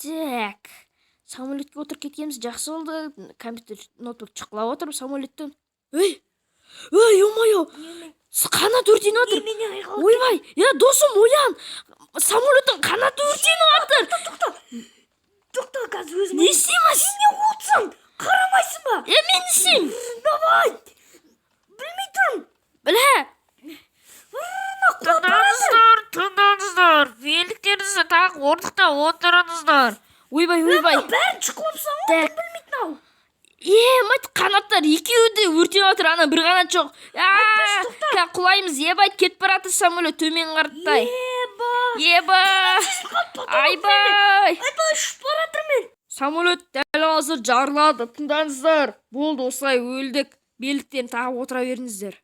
Так, самолетке отырып кеткеніміз жақсы болды. Компьютер, ноутбук шұқылап отырып самолеттен. Ей, ей, ё-моё, қанат өртеніп жатыр. Немене айқайлап? Ойбай, е, досым, оян, самолеттің қанаты өртеніп жатыр. Тоқта, тоқта, қазір өзім. Не істейміз? Сен не отырсың, қарамайсың ба? Е, мен не істеймін? Давай, білмей тұрмын. Бля. Тыңдаңыздар, тыңдаңыздар, белдіктеріңізді тағып, орындықта отырыңыздар. Ойбай, ойбай. Бәрін шұқылапсың ғой. Так. Білмейтін ау. Е, мать, қанаттар екеуі де өртеніп жатыр, ана бір қанат жоқ. А, құлаймыз, ебать, кетіп бара жатыр самолет төмен қаратай. Еба. Еба. Айбай. Айбай, ұшып бара жатырмын мен. Самолет дәл қазір жарылады. Тыңдаңыздар, болды, осылай өлдік. Белдіктерін тағып отыра беріңіздер.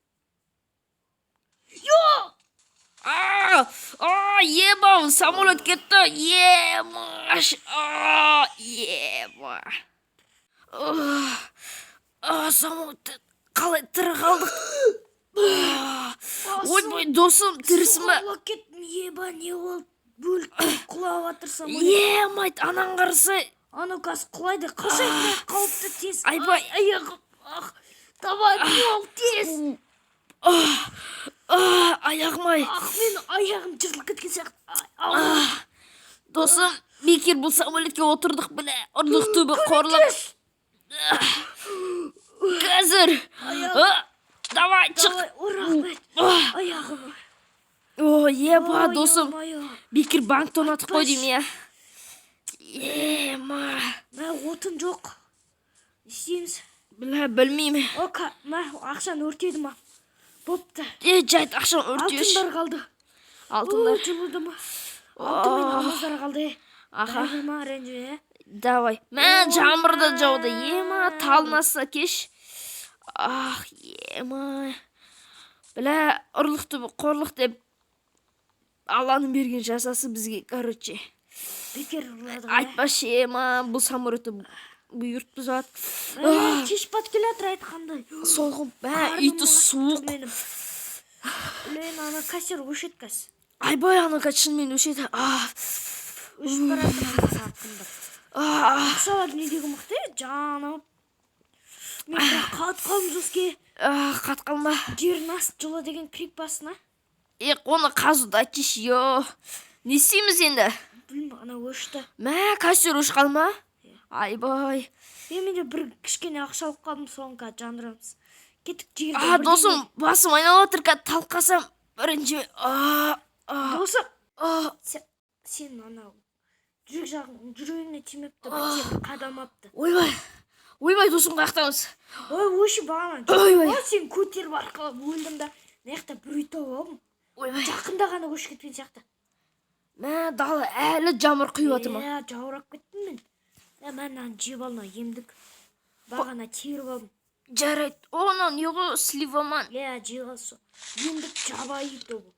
А, а, еба, самолет кетті. Емаш, а, еба. А, самолет, қалай тірі қалдық? А, ойбай, досым, тірісің ба? Құлап кеттім, еба, не болды? Бөліп құлап жатыр самолет. Емайт, анаң қараса. Анау қазір құлайды, қашайық, қауіпті, тез. Айбай. Ай, аяғым, ах, давай, бол, тез. А, аяғым ай. Ах, мен аяғым жыртылып кеткен сияқты. Ай, ау. Досым, бекер бұл самолетке отырдық, бля. Ұрлық түбі қорлық. Қазір. А, давай, шық. Давай, о, рахмет, аяғым. О, еба, Ой, досым. ё-моё. Бекер банк тонатып қой деймін, иә. Ема. Мә, отын жоқ, не істейміз? Бля, білмеймін. О, мә, ақшаны өртеді ма? Бопты. Е, жайт, ақшаны өртеші. Алтындар қалды. Алтындар. О, жылыды ма? Алтын мен алмаздар қалды, е. Аха. Бәрі ма, ренжіме, е? Давай. Мә, жаңбыр да жауды. Ема, талын астына кеш. Ах, ема. Бля, ұрлық түбі қорлық деп Алланың берген жазасы бізге, короче. Бекер ұрладық, е. Айтпашы, ема, бұл самолетті бұйыртты зат. Ә, кеш батып келе жатыр айтқандай. Солғын, мә, Қарным үйті ашты суық. менің. Блин, ана кассир өшеді қазір. Айбай, ана қазір шынымен өшеді. А, Өшіп бара жатыр ана сарқындап. а, Ақшалар недегі мықты, е, жанып. Мен бірақ қатып қалдым жоске. а, қатып қалма. Жердің асты жылы деген крик басына. Е, оны қазуды айтшы, ё. Не істейміз енді? Білмеймін, ана өшті. Мә, кассир өшіп қалма? Айбай. Е, менде бір кішкене ақша алып қалдым, соны қазір жандырамыз. Кеттік жерде. А, досым, басым айналып жатыр, қазір талып қалсам, бірінші. А, а, Досым, а, сен анау жүрек жағың, жүрегіңе тимепті, бір темір қадамапты. Ойбай. Ойбай, досым, қаяқтамыз? Ой, өші бағана. Ойбай. Ой, сен көтеріп арқалап өлдім да. Мына жақта бір үй тауып алдым. Ойбай. Жақында ғана көшіп кеткен сияқты. Мә, дала әлі жаңбыр құйып жатыр ма? Иә, жаурап кеттім мен. Е, мә, мынаны жеп ал, мынау емдік. Бағана теріп алдым. Жарайды. О, мынау не ғой, слива ма? Иә, жеп ал сол. Емдік жабайы тобы.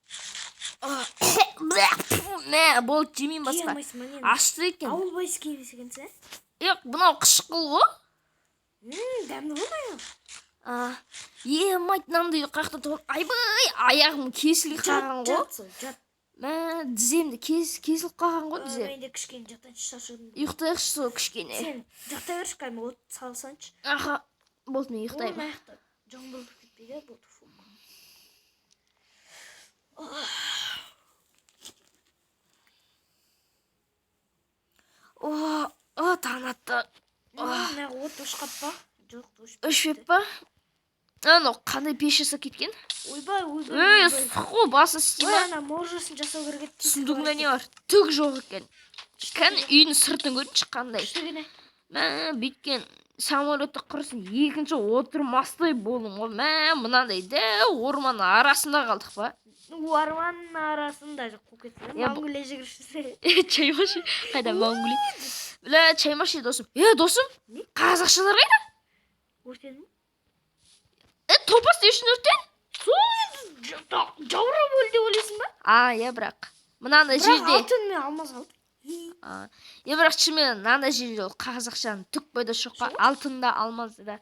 Мә, болды, жемеймін Жей басқа. алмайсың ба, нені? Ашты екен. Ауыл байсы емес екенсің, ә? Е, мынау қышқыл ғой. Дәмді ғой мынау. А, е, мать, мынандай қаяқтан тауып? Айбай, аяғым кесіліп Жат, қалған ғой. жат сол, жат. Мә, тіземді кесіліп қалған ғой Ой, тізе. мен де кішкене жатайыншы, шаршадым. Ұйықтайықшы сол кішкене. Сен жата берші, кәдімгі от салсаңшы. Аха, болды, мен Ой, ұйықтаймын. мына жақта жаңбыр болып кетпейді, болды, фу. О, о, таң атты. Мына от өшіп қалып па? Жоқ, өшіп. Өшпеп па? Анау қандай пеш жасап кеткен? Ойбай, ойбай. Ей, Ойбай. ыстық қой, басы істей Ой, ма? ана моржасын жасау керек еді. Сундугында не бар? Түк жоқ екен. Кәне, үйдің сыртын көрінші қандай. Күштігіне. Мә, бүйткен самолетті құрысын, екінші отырмастай болдым ғой. Мә, мынандай дәу орманның арасында қалдық па? Орманның арасында қуып кетсің. Иә, Маугли жүгіршісі. Чаймаши. Қайда Маугли? Бля, чаймаши, досым. Е, досым, Не? қазақшалар қайда? Өртедің бе? Е, топас не үшін өртен? Жаурап өлді деп ойлайсың ба? А, иә, бірақ. Мынандай Бірақ жерде. алтын мен алмаз алдым. А, е, бірақ шынымен мынандай жерде ол қазақшаның түк пайдасы жоқ қой. Алтын да, алмаз да.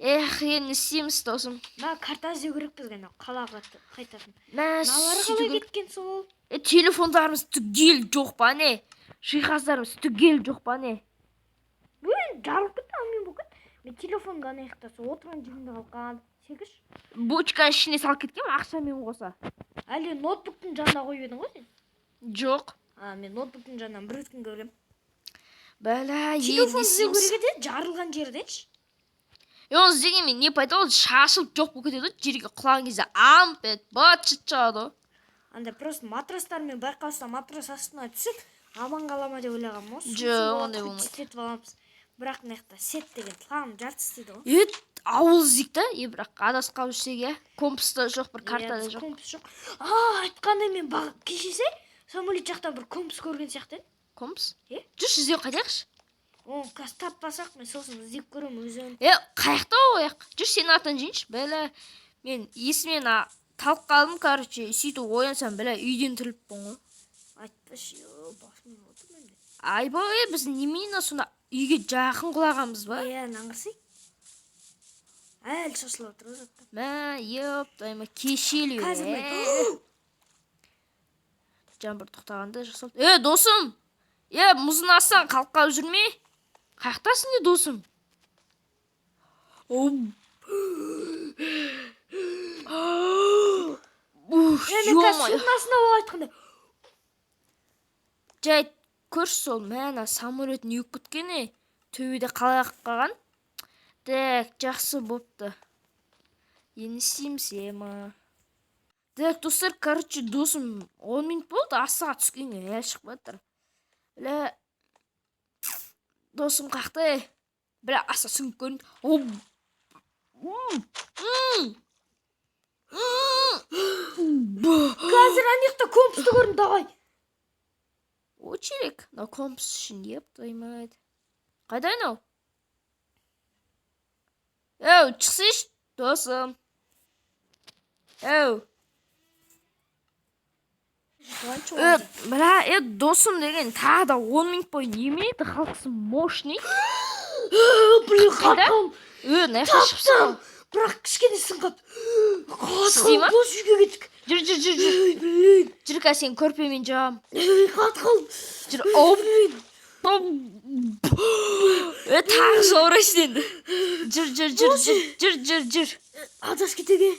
Эх, енді не істейміз, досым? Мә, карта іздеу керек бізге, анау қалаға қайтатын. Мә, Мыналары сөйту қалай керек. кеткен сол? Е, телефондарымыз түгел жоқ па, не? Жиһаздарымыз түгел жоқ па, не? Блин, жарылып кетті, ал мен болып кетті. Мен телефонымды ана жақта сол отырған жерімде қалып қалған. Секіш. Бочканың ішіне салып кеткенмін ақшамен қоса. Әлде ноутбуктың жанына қойып едің ғой сен? Жоқ. А, мен ноутбуктың жанынан бір өткен көргем. Бәлә, енді Телефон не іздеу істейміз? керек еді, жарылған жерденші. Е, оны іздегенмен не пайда? Ол шашылып жоқ болып кетеді ғой, жерге құлаған кезде амп етіп быт шыт шығады ғой. Анда просто матрастармен байқаусызда матрас астына түсіп, аман қала ма деп ойлағанмын ғой. Жоқ, ондай болмайды. Істетіп аламыз. Бірақ мына жақта сет деген тлағым жартысы істейді ғой. Е, ауыл іздейік та, е, бірақ адасып қалып жүрсек, иә, компас та жоқ, бір карта Иә, да біз жоқ. Компас жоқ. А, айтқандай, мен кеше самолет жақтан бір компас көрген сияқты едім. Компас? Е? Жүрші, іздеу қайтайықшы. Оны қазір таппасақ, мен сосын іздеп көремін өзім. Е, қаяқта ол аяқ? Жүр, сенің артынан жейінші. Бәлә, мен есімнен талып қалдым, короче, сөйтіп оянсам, бәлә, үйден тіріліппін ғой. Айтпашы, е, басым отыр менде. Айбай, біз немене, сонда үйге жақын құлағанбыз ба? Иә, аңғарсай. Әлі шашылып отыр ғой заттар. Мә, еп, кешелі. Қазір мен Жаңбыр тоқтағанда жасалды. Е, досым! Е, мұздың астынан қалып қалып жүрме? Қаяқтасың, не, досым? Ух, Е, мен қазір ё-моё. судың астында болып айтқандай. Жай көрші сол, мә, ана самолет не болып кеткен, е? Төбеде қалай ағып қалған? Так, жақсы бопты. Енді не істейміз, ема? Так, достар, короче, досым 10 минут болды, астыға түскенге әлі шықпай жатыр. Бля, досым қаяқта, е? Бля, астына сүңгіп көрінді. Оп. М, м, м. Қазір ана жақта компасты көрдім, давай. Очерек. Мынау компас үшін, еп твою мать. Қайда анау? Әу, шықсайшы, досым. Әу. Е, бля, е, досым деген тағы да 10 минут бойы немене халқысы мощный. Блин, Қайда? қатқам. Е, мына жақта шықсың ғой. Бірақ кішкене сынғап. Істей ма? Бос үйге кеттік. Жүр, жүр, жүр, жүр. Ой, блин. Жүр, қазір сені көрпемен жабамын. Ой, қатқал. Жүр, оп. Е, тағы жаурайсың енді. Жүр, жүр, жүр, жүр, жүр, жүр, жүр. Адасып кетуге.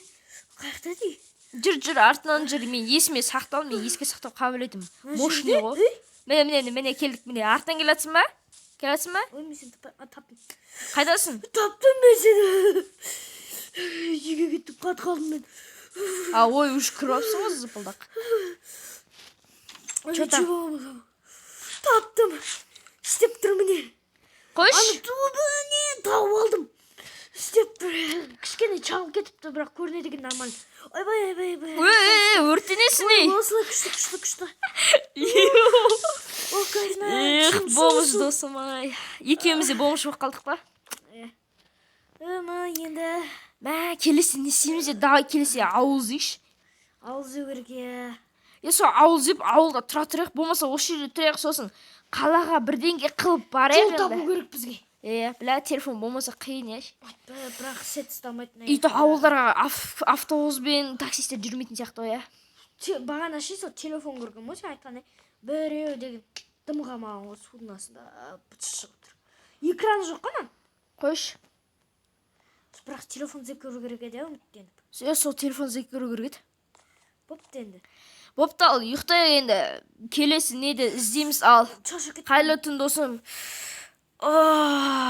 Қаяқта дей? Жүр, жүр, артынан жүр. Мен есіме сақтау, мен еске сақтау қабілетім мощный ғой. Міне, міне, міне, келдік, міне. Артынан келе жатсың ба? Келе жатсың ба? Ой, мен сені таптым. Қайдасың? Таптым мен сені. Үйге кеттік, қатып қалдым мен. А, ой, уже кіріп алыпсың ғой зыпылдақ. Чё там? Чё? Таптым. Істеп тұр, міне. Қойшы. Аны түбіне тауып алдым. Істеп тұр. Кішкене шағылып кетіпті, бірақ көрінеді екен нормально. Ойбай, ойбай, ойбай. Ой, өртенесің, ей. Осылай күшті, күшті, күшті. О, кайна. Эх, бомж досым ай. Екеуміз де бомж болып қалдық па? Ма, енді Мә, келесі не істейміз де? Давай келесі ауыл іздейікші. Ауыл іздеу керек, иә. Е, сол ауыл іздеп, ауылда тұра тұрайық, болмаса осы жерде тұрайық, сосын қалаға бірдеңе қылып барайық Жол табу енді. керек бізге. Е, бля, телефон болмаса қиын, иә. Бірақ сет ұстамайтын. Үйді ауылдарға автобуспен таксисттер жүрмейтін сияқты ғой, иә. Бағана ше, сол телефон көрген ғой сен айтқандай, біреу деген дым қалмаған ғой, судың астында быт шығып тұр. Экраны жоқ қой мынаның. Қойшы. Бірақ телефон іздеп көру керек еді, иә, үміттеніп. Е, сол телефон іздеп көру керек еді. Бопты енді. Бопты, ал, ұйықтайық енді. Келесі неде іздейміз, ал. Шаршап кеттім. Қайырлы түн, досым. Ах.